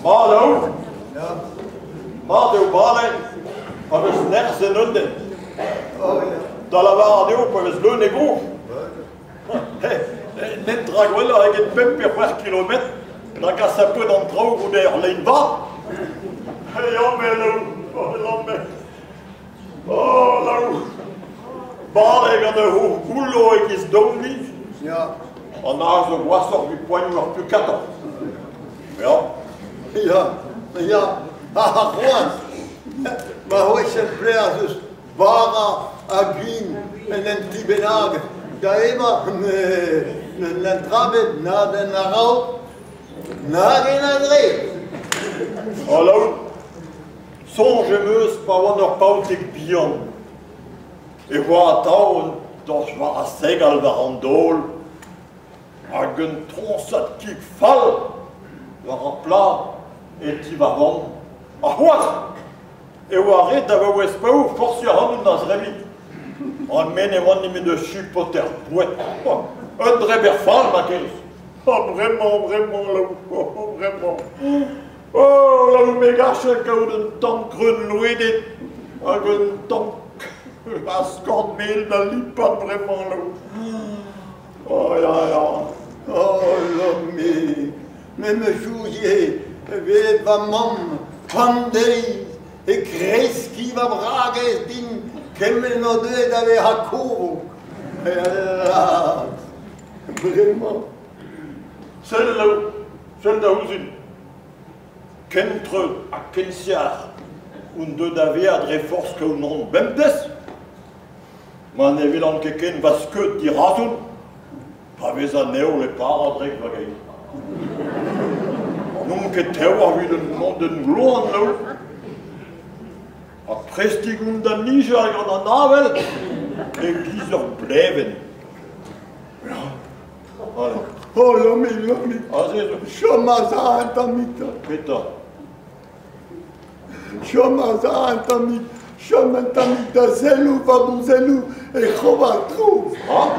Mat eo. Ya. Mat eo bale pa vez nerzh en un den. Oh, ya. Da lavaret eo pa vez leun e gof. Netra gwelloc'h eget pemp pe c'hwec'h kilometr da gas ar pod an traoù goude ur lein vat. Ya, me Laou, oh, me. Oh, Laou. Bale gant ur c'houc'h goullo e-giz Domni. Ya. An ar zo gwashoc'h evit poanioù ar pukatañ. Ya. Ya, ya, ha c'hoazh, ma c'hwechet vloaz eus bara ha gwin en un ti bennak da evañ, n'en dra bet na den a-raok, nag en a-dreñv. Alo, soñj em eus pa oan ur paotrig bihan e oa atav un torch war ar segal war an daol hag un troñsad kig fall war ar plad e ti va vamm. Ha c'hoazh e oa ret da vaouez paour forsiñ ac'hanon da zebriñ. Ha me ne oan nemet ur supoter boued. Un dreber fall ma kerez. Ha bremañ, bremañ, Laou, bremañ. Oh, Laou, me garfe kaout un tamm greun louedet hag un tamm askorn mel da lipat bremañ, Laou. Oh, ya, ya. Oh, Lomig, me 'm eus ouzie welet va mamm an deiz e kreskiñ va bragez din kement o deus da vezañ kozh. Bremañ. Sell, Laou, sell da ouzhin. Ken treut ha ken seac'h on deuet da vezañ dre forzh kaout naon bemdez. Ma ne welan ket ken va skeud dirazon, pa vez an heol e par a-drek va gein. N'on ket tev evit un mont d'un gloan, Laou. Ha prestik on da nijal gant an avel e-giz ur blevenn. Allez. Oh, Lomig, Lomig, Aze zo. Chom a-sav un tammig. Petra? Chom a-sav un tammig. Chom un tammig da sellout va bouzelloù e c'hobar trouz. Ah!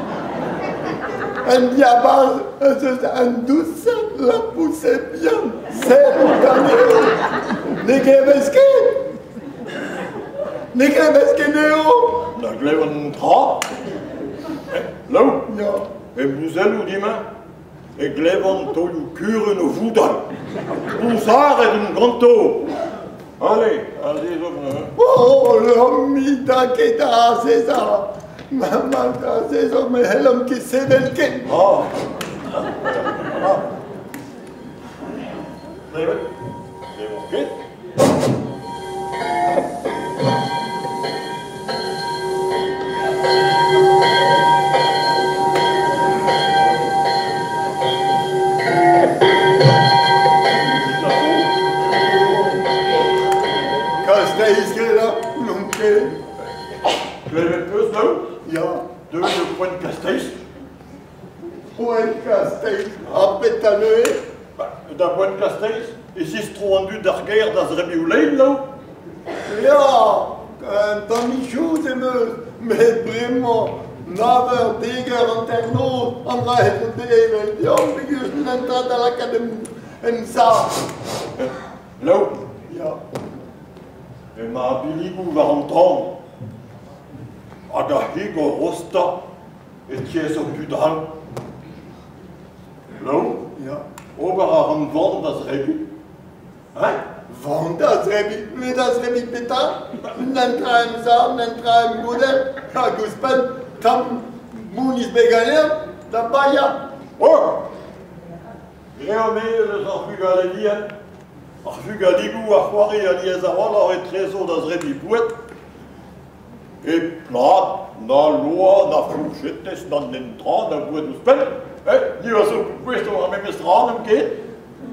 En diabarzh ez eus un dousenn lapoused bihan. Sellout anezho. Ne glevez ket? Ne glevez ket anezho? Na glevan tra. Laou, Ya. e bouzelloù din-me e glevan taolioù kurun o voudal. Bouzaret on ganto. Allez, aze zo neuze. Oh, Lomig, da ket da azezañ. Ma ma da azezañ, me c'hellomp ket sevel ken. Ah. Ah. Klevet? Klevet ket? Kasteiz ket là, n'on ket. Klevet peus, Laou? Ya. Deuet eo poent Kasteiz? Poent Kasteiz, ha petra neuze? Ba, da boent Kasteiz e zistro an dud d'ar gêr da zebriñ o lein, Laou? Ya, un tammig chouz em eus, met bremañ, nav eur, dek eur hanternoz, an dra zo devel deomp peogwir n'en dra da lakaat em, em sav. Laou, Ya. emañ ar billigoù war an tan. Hag ar c'hig o rostañ e tiez an dud all. Laou, Ya. ober a ran van da zebriñ. Hein? Van da zebriñ, me da zebriñ petra? N'en tra em sav, n'en tra em godell, hag ouzhpenn tamm mouniz beganer da baeañ. Oh! Greomp evel eus ar vugale vihan. Ar vugaligoù a c'hoari alies a-walc'h etrezo da zebriñ boued. E plad, na loa, na fourchetez, na netra, na boued ouzhpenn. Eh, ni a zo gouest war ar memes tra, n'omp ket?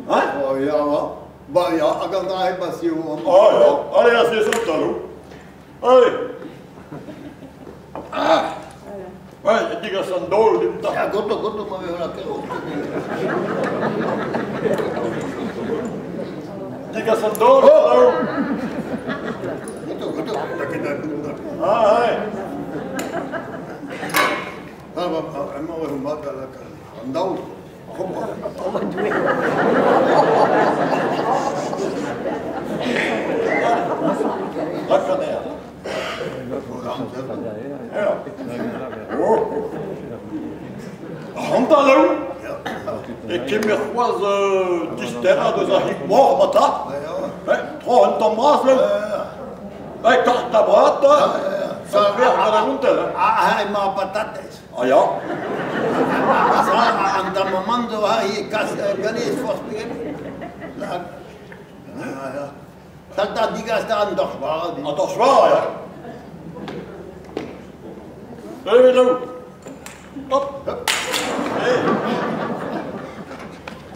Hein? Oh, ya, va. Ba ya, hag an dra eo eo an... Ah ya, allez, azezomp da Lou. Allez. Ah. Ouais, digas an daol dimp 'ta. Ya, ganto, ganto, ma vez lakaet. Digas an daol, oh! Ganto, ganto. Ah, ouais. Ah, ba, ba, emañ eo mat da lakaat an daol. c'hoazh disterrañ deus ar c'hig moc'h ma tad. Tro un tamm bras, Lou. Kart da brat, da. Sal gant ar gontell. Ah, emañ ar patatez. Ah ya. An tamm zo aze kas ganez forzh pegement. Salta digas da an dorchwara. An dorchwara, ya. Allez, Lou. Hop. Hop. Hey.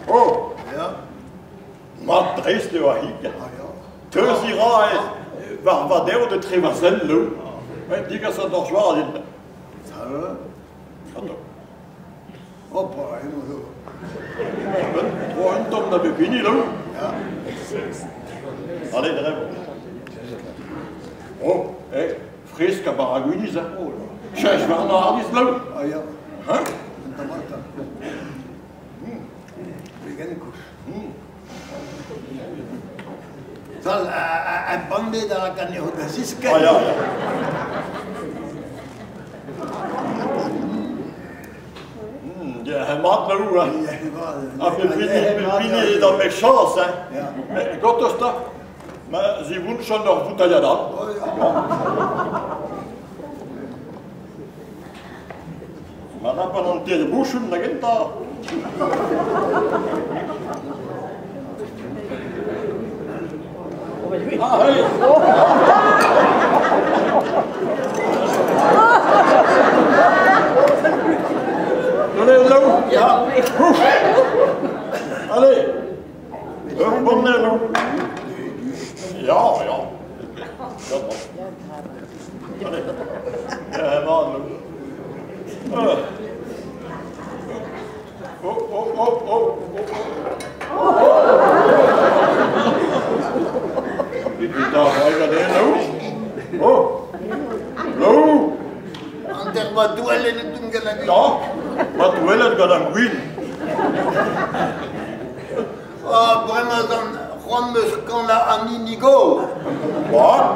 Oh. Ya. Mat dreist eo ar c'hig. Teuziñ 'ra war va deod etre va selloù. Digas an dorchwara din. Sal. Atao. Hop, eno zo. Tro un tamm da bep hini, Lou. Ya. Allez, drev. Oh, eh, fresk ha bara gwinizh, hein. Oh là. Cheñch warnañ hardizh, Lou. Ah ya. Hein? Un tamm all, ta. Pegen kouch. Sal, a bande da lakaat anezho da ziskenn. Ah ya, ya. Ya, mat Lou, hein. Ha pep hini da mechañs, hein. Ya. Gortoz 'ta, ma zivunchont ur voutailhad all. Oh, ya. Ma napan an teir bouchon da gentañ. Ah, hey. Allez, Lou. Ya. Ouf. Allez. Ur banne, Lou. Ya, ya. Allez. Ya, emañ, Lou. Ah. Oh, oh, oh, oh, oh. Petra a Lou? Oh. Lou. An ter ma douellet e toun gant an Ya, ma touellet gant ar gwin. Ah, bremañ zan c'hoant 'meus kanañ an hini gozh. Mat.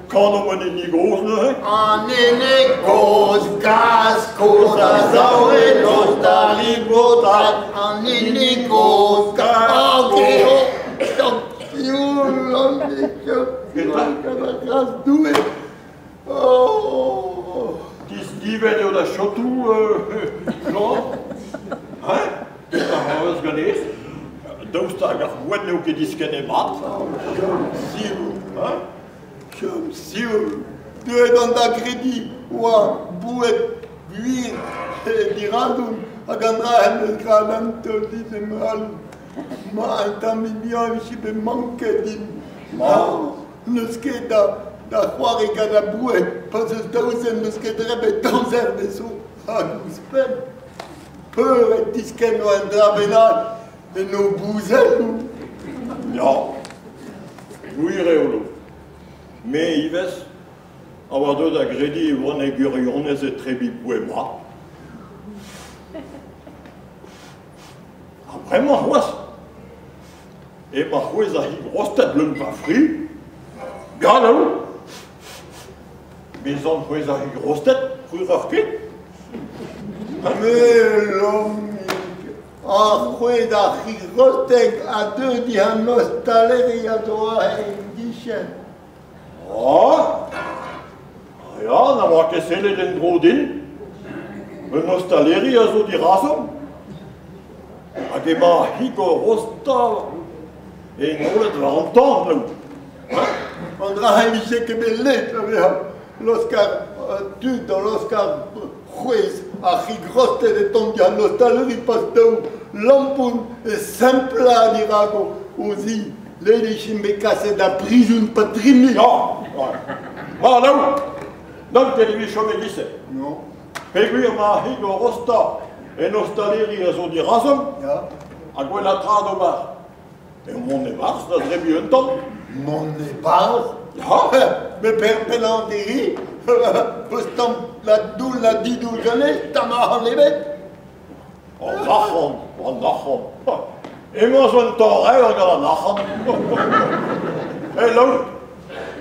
Kanomp an hini gozh neuze. An hini gozh, gaz kozh a sav e lost da ribotat. An hini gozh, gaz eo. Sioul an Petra? Gras Doue. Oh. Dislivet eo da chotoù, Jean. Hein? Petra c'hoarvez ganez? Daoust hag ar gouenn n'eo ket diskennet mat? Chom sioul. Hein? Chom sioul. Deuet on da grediñ oa boued gwir dirazoun hag an dra en deus graet an taol din em c'halloud. Ma un tammig bihan e vije bet manket din. Ma. N'eus ket da da c'hoari gant ar boued pa 'z eus daou zen n'eus ket drebet amzer dezho. Hag ouzhpenn, peur e tiskenno un dra bennak en o bouzelloù. Ya, gwir eo, Lou. Me ivez a oa deuet da grediñ e oan e gwirionez e trebiñ boued mat. Ha bremañ c'hoazh emañ c'hwezh ar c'hig rostet leun va fri. Ya, Lou. Me 'zant c'hwezh ar c'hig rostet, c'hwi 'roc'h ket? Me Lomig, ar c'hwezh ar c'hig rostek a deu diwar an ostaleri a zo aze en gichen. Ah ya, na oa ket sellet en-dro din. Un ostaleri a zo dirazomp. Hag emañ ar c'hig o rostañ e nolet war an tan, Lou. An dra e vije ket bet let a vezañ laoskar tud da laoskar c'hwezh ar c'hig rostet e tont diwar an ostaleri pas daou lampoun e semplañ dirak o zi. Lediñ int bet kaset da brizon patrimil. Ya, ma Lou, n'on ket evit chom e-giz-se. Non. Peogwir ma ar c'hig o rostañ en ostaleri a zo dirazomp, Ya. ha gwellañ tra d'ober eo mont e-barzh da zebriñ un tamm. Mont e-barzh? Ya. Me penaos e ri? Peus tamm na doull na didoull ganez, tamm arc'hant ebet? An arc'hant, an arc'hant. Emañ zo un torr-revr gant an arc'hant. Hey Lou,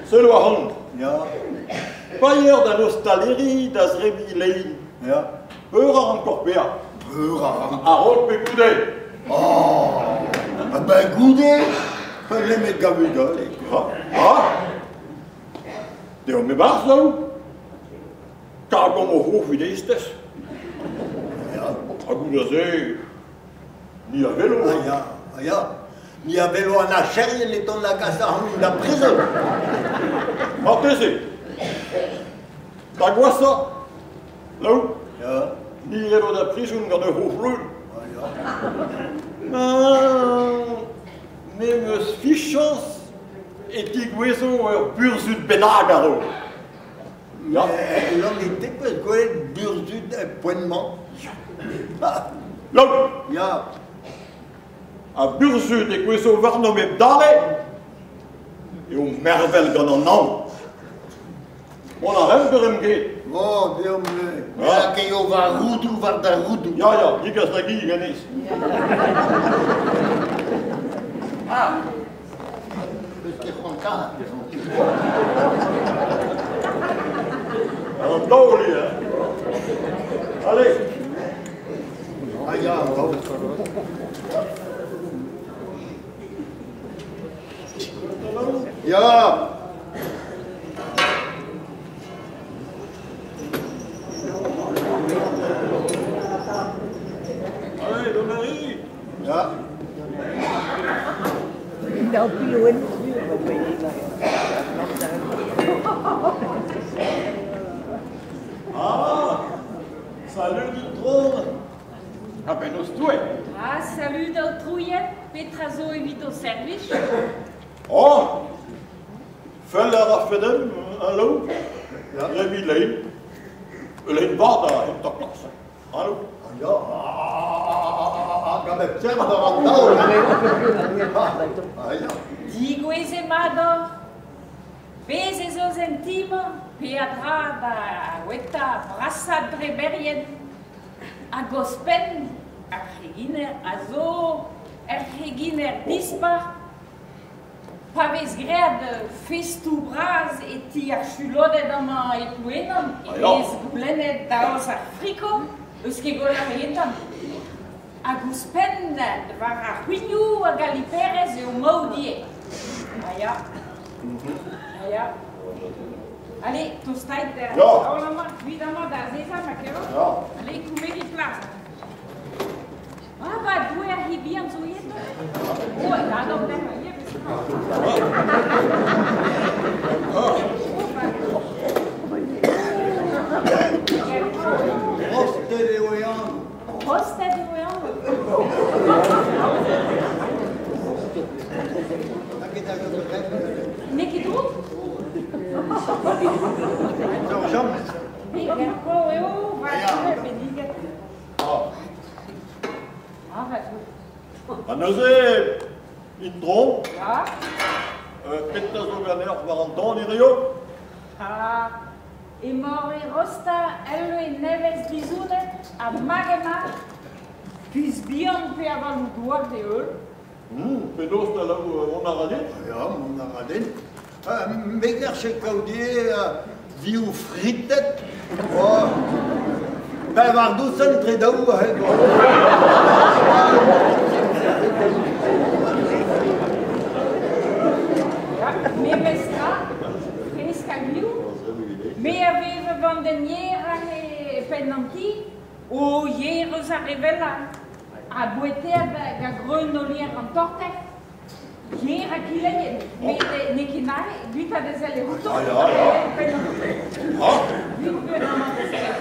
sell ac'hanon. Ya. Pa yer d'an ostaleri da zebriñ lein, Ya. peur a rank hor paeañ? Peur a rank. A-raok pe goude? Oh, a ben goude, nemet gant bugale. Ah, deomp e-barzh, Laou. Kargomp o c'hof evit eizhtez. Ya. Ha goude-se, ni a welo. Ah ya, ah ya. Ni a welo an archerien e tont da gas ac'hanomp d'ar prizon. Marteze. Da gwashañ, Laou, Ya. ni 'redo d'ar prizon gant ur c'hof leun. Ah ya. Me 'm eus fichañs e tigouezo ur burzhud bennak a-raok. Ya. N'on ket peus gwelet burzhud er poent-mañ. Laou. Ya. Ha burzhud e kouezho warnomp hep dale eo mervel gant an naon. Mont a raimp ur emged. Oh, deomp neuze. Ah. Lakaio war roudoù war da roudoù. Ya, ya, digas da gi ganez. Ah. Peus ket c'hoant An daol eo, hein. Allez. Ah ya, bravo. Ya. Allez, Domari. Ya. Ah, salut Itron. Ha bennozh Doue. Ah, salud aotrouien, petra zo evit ho servij? Oh, fell a rafe dimp, un Laou. Ya. Evit lein. Lein vat da hentañ klas. Allo. Ah ya. Gant bep seurt war an daol. Ah ya. Digouezet mat oc'h. Bez' ez eus en ti-mañ peadra da voueta brasañ dreberien. Hag ouzhpenn, ar c'heginer a zo ur c'heginer dispar. Pa vez graet festoù bras e ti ar Chuloded amañ e Plouenan, e vez goulennet daoust ar friko eus ket gwell ar re-gentañ. Hag ouzhpenn, war ar c'houignoù hag al liperezh eo maout ivez. Ah ya. Ah ya. Allez, tostait da daol amañ, kuit amañ da azezañ ma keroc'h. Allez, koumerit plas. Ah ba, Doue ar c'hi bihan zo ivez. Oh, da d'an ivez, Rostet eo e anv. Rostet eo e anv. N'eo ket drouk? Eo, eo, va Doue benniget. Ah, va Doue. Ha neuze, Itron, Ya. petra zo ganeoc'h war an tan hirio? Ah, emañ e rostañ el leue nevez dizounet ha mag-emañ, piz bihan pe avaloù-douar d'e heul. Penaos da laou mont a ra din? Ya, mont a ra din. Me garfe kaout ivez vioù fritet. Oh. Pevar dousenn tre daou aze. Ya, memes tra, fresk hag liv. Me a vev gant yer aze e penn an ti, o yer eus ar re wellañ. Ha boueteat gant greun olier an torter. Yer ha kileien, met n'eo ket nae, gwit a vezel e outo. Ah, ya, ya. Penn an ti. Ah. Gwit beun amañ da sellet.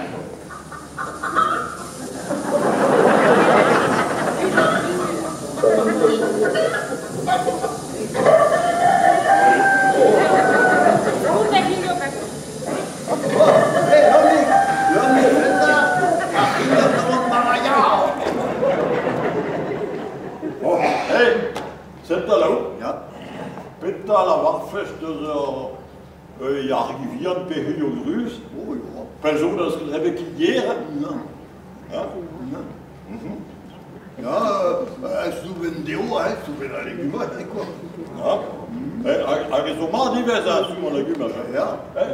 Rout a rinio ganto. Hé, Lomig, Lomig, senta, ar c'hignoù gant Maraia. Oh, hé, senta Laou. Ya. Petra lavarfes deus ur ar vihan pe c'hignoù ruz? Oh, ya. Pell zo da skrivet ket yer, hein? Non. Hein? Non. Ya, souben dezho, hein, souben al legumaj, quoi. Ya. Hag ez zo mat ivez, hein, souben al legumaj. Hein? Ya.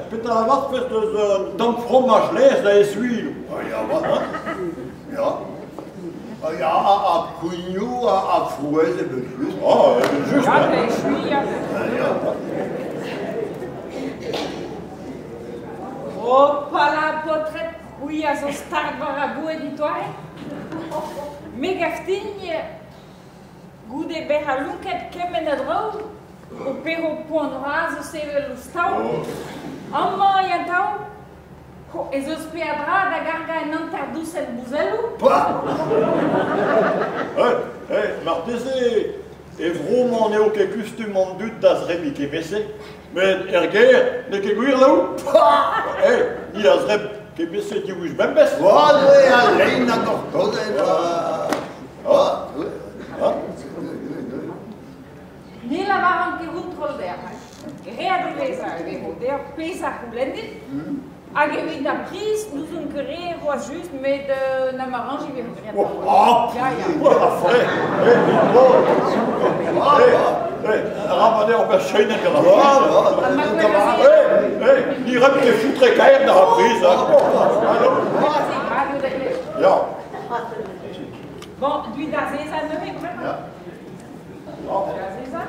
Petra lavarfes deus un tamm fromaj laezh da essuiñ? Ah, ya, va, hein? Ya. Ya, ha kouignoù ha frouezh evel-just. Ah, evel-just. Ya, da echuiñ, ya. Hopala, paotred, c'hwi a zo start war ar boued en doare. Me 'gav din, goude bezañ lonket kement a draoù, ho pezo poan vras o sevel ouzh taol. Amañ atav ez eus peadra da gargañ un hanter dousenn bouzelloù. Marteze e vro-mañ n'eo ket kustum an dud da zebriñ kement-se, met er gêr n'eo ket gwir Laou. Ni a zebr kement-se div wech bemdez. War al lein a gortozet. Ne lavaran ket kontrol dezhañ. Graet e vezañ e vezo deoc'h pezh a c'houlennit. Hag evit ar priz, n'ouzon ket re c'hoazh just, met na ma rañji vezo graet. Ya, ya. Arabat eo ober chaenenn gant ar priz. Ni ret ket foutre kaer d'ar priz. Ya. Bon, duit azezañ neuze, bremañ. Ya. Azezañ.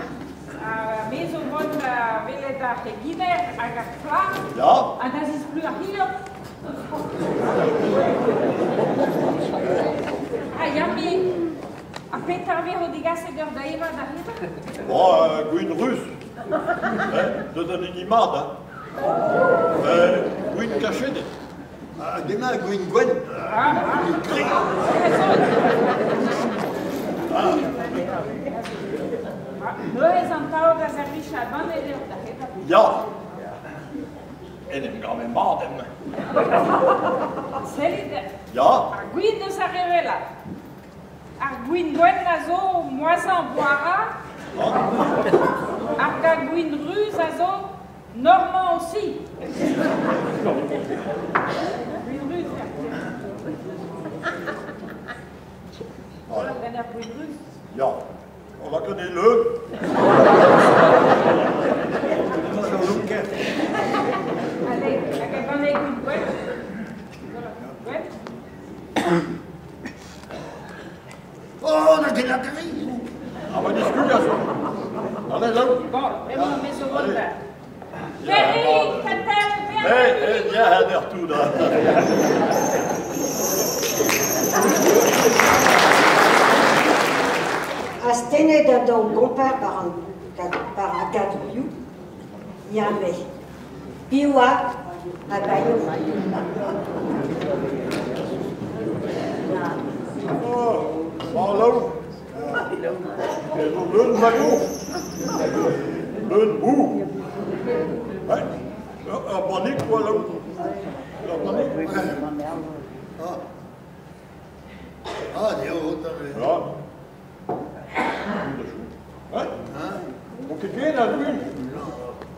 Me zo vont da welet ar c'heginer hag ar plac'h. Ya. Ha da zisplu ar c'hilhog. Ah ya, me. Ha petra vezo degaset deoc'h da evañ da evañ? Bon, gwin ruz. Deus an hini mat, hein. Gwin kachedet. Demañ gwin gwenn. Ah, ah. Neuze an taol da servijañ banne deoc'h da evañ. Ya. En em gave mat emañ. Sellit. Ya. Ar gwin deus ar re wellañ. Ar gwin gwenn a zo moazañ boara. Ar gwin ruz a zo normand aussi. Gwin ruz, ya. Voilà, gant ar gwin ruz. Ya. On va connaître le. Allez, hag a banne gwin gwenn. Voilà, gwenn. Oh, na ket la gris. Ah, ma diskuliañ zo. Allez, Laou. Bon, bremañ me zo vont da. Ferry, Katell, Eh, eh, ya, der tout, hein. Astennet a daol gomper war an war ar gadorioù, ya me. Piv a a baeo? Oh, Laou. E zo leun mago. Leun bou. Ouais. Ur bannig, quoi, Laou. Ur bannig. Ah. Ah, eo, Ya. Ouais. On ket ken, ar gwin.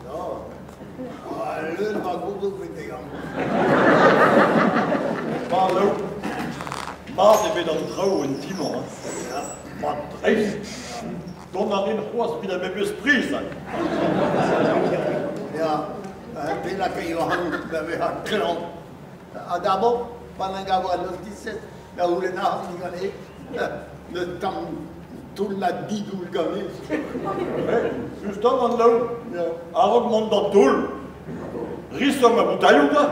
Non. Ah, leun ma gouzoug betek amañ. Ma, Laou. Mat eo bet an traoù en ti-mañ, hein. Mat dreist. Dont a rin c'hoazh evit ar memes priz, hein. Ya, perak eo ac'hanout da vezañ klañv. Ha d'abord, pa n'en gavo an ostizez da c'houlenn arc'hant diganez, n'eus tamm toull na didoull ganez. Justement, Laou, a-raok mont d'an toull, risomp ma boutailhoù, da.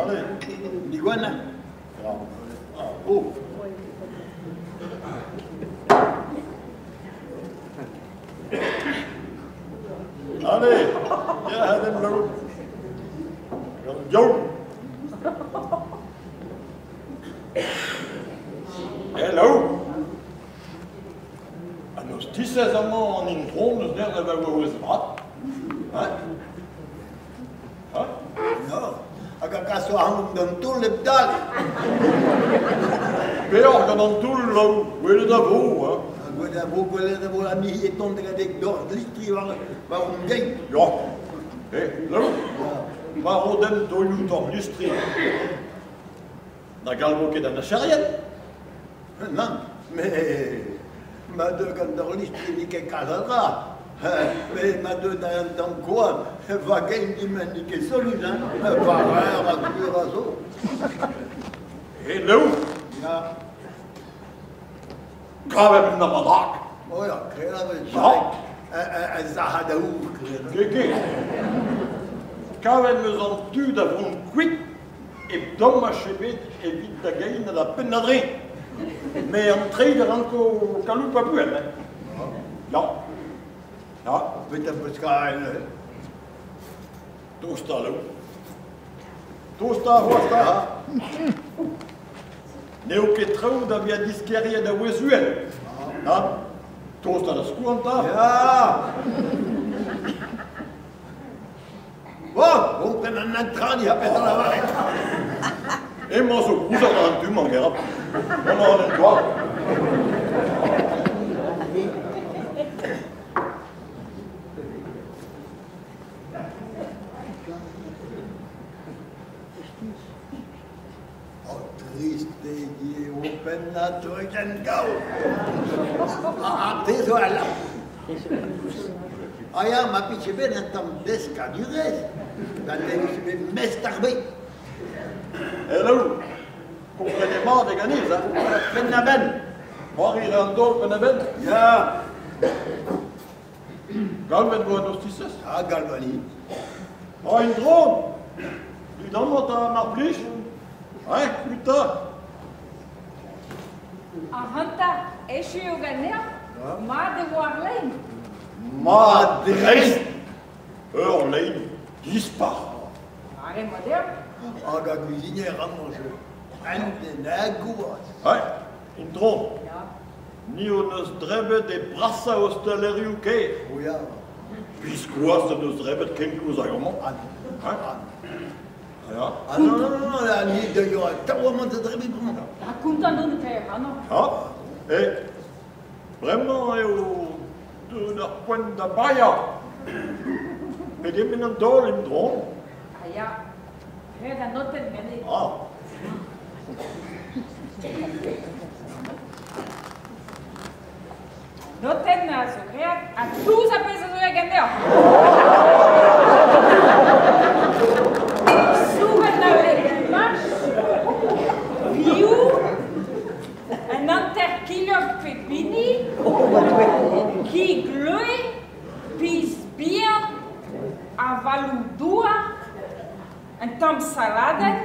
Allez. Digwenn, Ya. Ah, oh. Allez, ya, en em Laou. Gant diaoul. Eh, Laou. An ostizez amañ an intron eus der da vaouez vat. Hein? Hein? No, hag a gaso ac'hanomp d'an toull hep dale. Peoc'h gant an toull, Laou, gwelet a vo, hein. Gwelet a vo, gwelet a vo an hi e tont da gadek dor listri war hon gein. Ya. Eh, Laou, ma ro dem taolioù d'hor listri. Na galvo ket an acherien. Nann, me ma deu gant ur listri n'eo ket kalz a dra. Me ma deut an tamm koan, va gein din n'eo ket solud, hein, war eur a gur a zo. Hello! Ya. Kavet un abadak. Oh ya, kredañ Ya. Un sac'had aour, kredañ. Ket ket. Kavet 'm eus an tu da vont kuit hep domaj ebet evit da gein da penn-adre. Met an treid a ranko kaloupañ buan, hein. Ya. Ya. Petra 'peus karet neuze? Tostañ eo. Tostañ c'hoazh 'ta. N'eo ket traoù da vezañ disklêriet a-wezh uhel. Nann. Tostañ da skouarn 'ta. Ya! Bon, kompren an intrani ha petra lavaret. Emañ zo gouzout an tu-mañ, Gerard. Emañ an hent Oh, trist eo pennañ en gaou. Ah, te zo al Ah ya, ma pije bet un tamm deskadurezh, da te vije bet mestr ar bed. Hello, komprenet mat eo ganez, hein? Penn-a-benn. C'hoari ra an daol penn-a-benn? Ya. Galvet vo an ostizez? Ah, galvani. Ah, un dron! Dit amañ 'ta, mar plij. Hein, kuita. Ac'hanta, echu eo ganeoc'h? Mat e vo ar lein. Mat dreist! Ur lein dispar. Mare emañ deoc'h. Hag ar gwizinier amañ zo un den a gwaz. Ouais, un dron. Ya. Ni hon eus drebet e brasañ ostalerioù kêr. O ya. Biskoazh hon eus drebet kenkoulz hag amañ. Ah, Hein? Ya. Ah non, non, non, non, ni deuio atav amañ da drebiñ bremañ. Ha kontant on kaer amañ. Ha, e, bremañ eo deuet ar poent da baeañ. Pegement an daol en-dro? Ah ya, graet an notenn ganit. Ah. Notenn a zo graet ha touz ar pezh a zo ganeoc'h. Soubenn al legumaj, vioù, un hanter kilhog pep hini, kig leue, piz bihan, avaloù-douar, un tamm saladenn,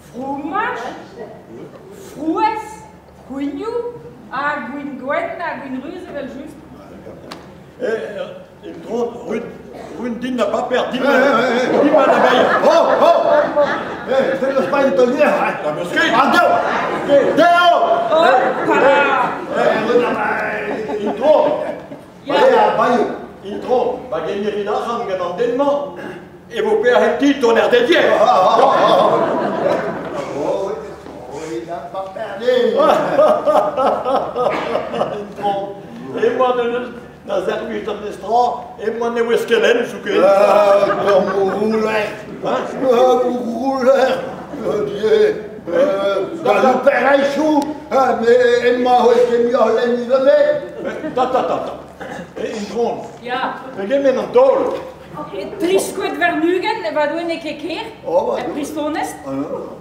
fromaj, frouezh, kouignoù, ha gwin gwenn ha gwin ruz evel-just. Eh, en-dro, roit din da baper, din ma da baeañ. Oh, oh! Eh, te eus paeet an tolier, hein? Da 'meus ket! Ah, deo! Deo! Hopala! Eh, En-dro, Baea, baeo. en-dro, ma gemerit arc'hant gant an den-mañ, e vo perc'henn ti ton er dedier. Oh, oui, da paper din. En-dro, emañ na servij d'an estra, emañ ne ouez ket lenn zoken. Ah, gant rouler. Hein? Ah, rouler. Dieu. Da louperaichou, mais emañ ho ket muioc'h lenn ivez. Ta, ta, ta, ta. En-dro, Ya, pegement an daol? e tri skoed warn-ugent, e va doue n'eo ket ker, Oh, er pristonez. Ah non, non.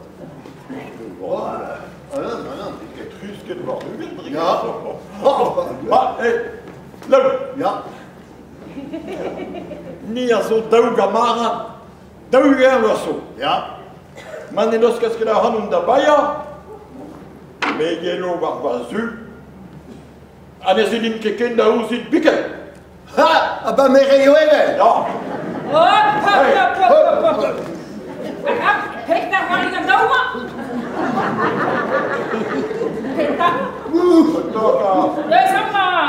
Oh, ah non, non, non. Ket trusket warn-ugent, dre Ya. Oh, Ah, eh, Lou, ya. ni a zo daou gamarad, daou-ugent vloaz zo. Ya. Ma ne laoskas ket ac'hanon da baeañ, me yelo war va zu, ha ne zellin ket ken da ouzhit biken. Ha, ah ba me reio evel. Ya, Hop, hop, hop, hop, hop, hop. Arab, pek d'ar c'hoari gant daou-mañ. Petra? Deus amañ.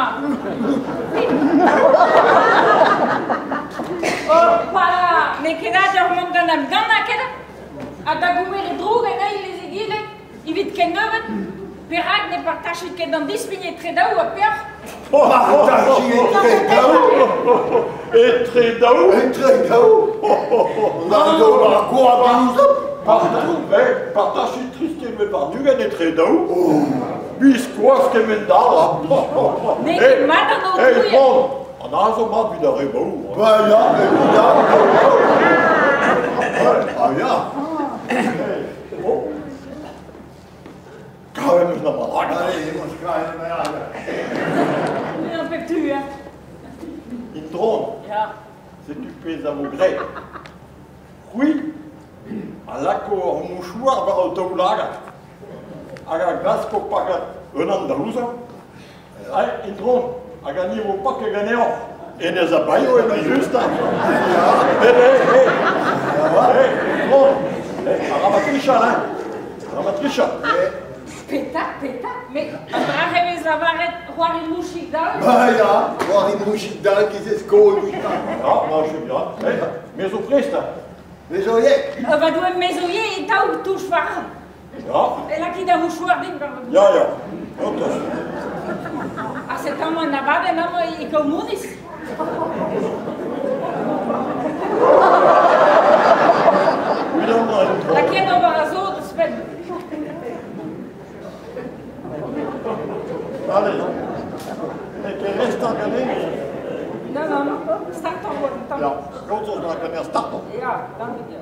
Hopala, n'eo ket aet ur mont d'an emgannañ ket? Ha da gomer e droug en eil ez egile, evit ken nebeut, perak ne partachit ket an dispign etre daou ha peoc'h? Partachiñ etre daou. Etre daou. Etre daou. On a zo ar gwad ouzhomp. Partachiñ trist warn-ugent etre daou. Biskoazh kement all. N'eo ket mat an aotrou. Hey, bon, an An azo mat evit ar re baour. Ba ya, ya, ah ya. Oh. Kavet 'm eus na mat. Allez, emañ sklaer ma N'eo pep tu, hein. Itron, Ya. setu pezh a vo graet. C'hwi a lako ur mouchouar war ho taoulagad hag a glasko pakat un andalouzan. Itron, hag an vo paket ganeoc'h. Hennezh a baeo evel-just. Ya. Eh, eh, eh. Eh, Itron, eh, arabat trichal, hein. Arabat trichal. Petra, petra, met an dra vez lavaret c'hoari mouchig dall? Ba ya, c'hoari mouchig dall giz e skol. Ya, ma, je bien. Eh, me zo prest, hein. Me zo ivez. Va doue, me zo ivez e taol touch war. Ya. E lakit ar mouchouar din war. Ya, ya. Gortoz. Ha setu amañ an abadenn amañ e Kaomoudis. Lakaet ober a zo ouzhpenn. Allez, n'eo ket restañ ganin. Non, non, non, startoc'h oa un tamm. Ya, gortoz da ganer startoc'h. Ya, tammig ya.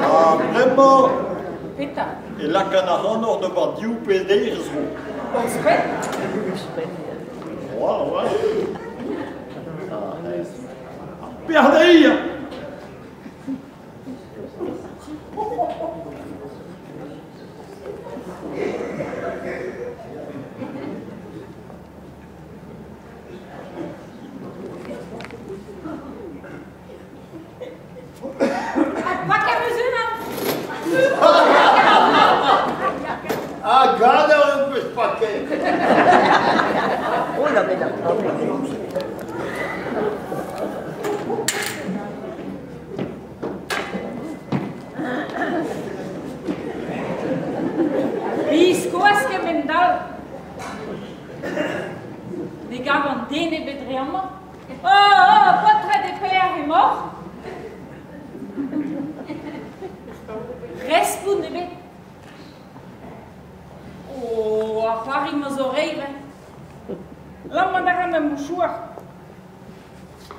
Ha bremañ Petra? e lakaan ac'hanoc'h d'ober div pe deir zro. Ouzhpenn? Voilà, voilà. Ar pec'h Ha paket 'm eus unan! Ha gador em peus paket. Biskoazh kemend-all. Ne gavan den ebet dre amañ. Oh, oh, paotred e pelec'h emaoc'h? Respont ebet. Oh, ar c'hoari ma zo re ivez. Lammat a ra ma mouchouar.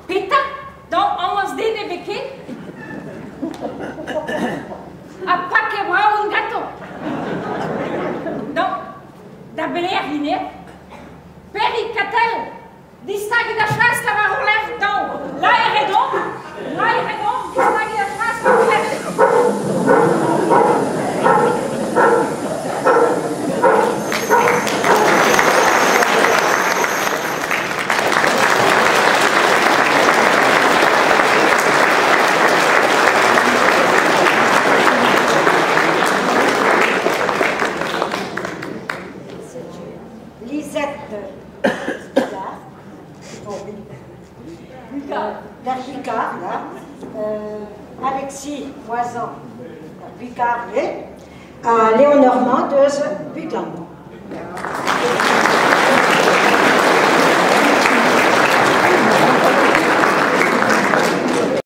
Petra? Daou amañ den ebet ken? Ha paket brav on ganto. Daou, da belec'h int aet? Perig Katell, distagit ar chas war ho lerc'h, daou. Laeret on, laeret on, distagit ar chas war ho lerc'h. Lisette Bigard, bon, d'ar Picard, là, Alexis Voisin, d'ar Picard, ha Léon Normand deus Bugland.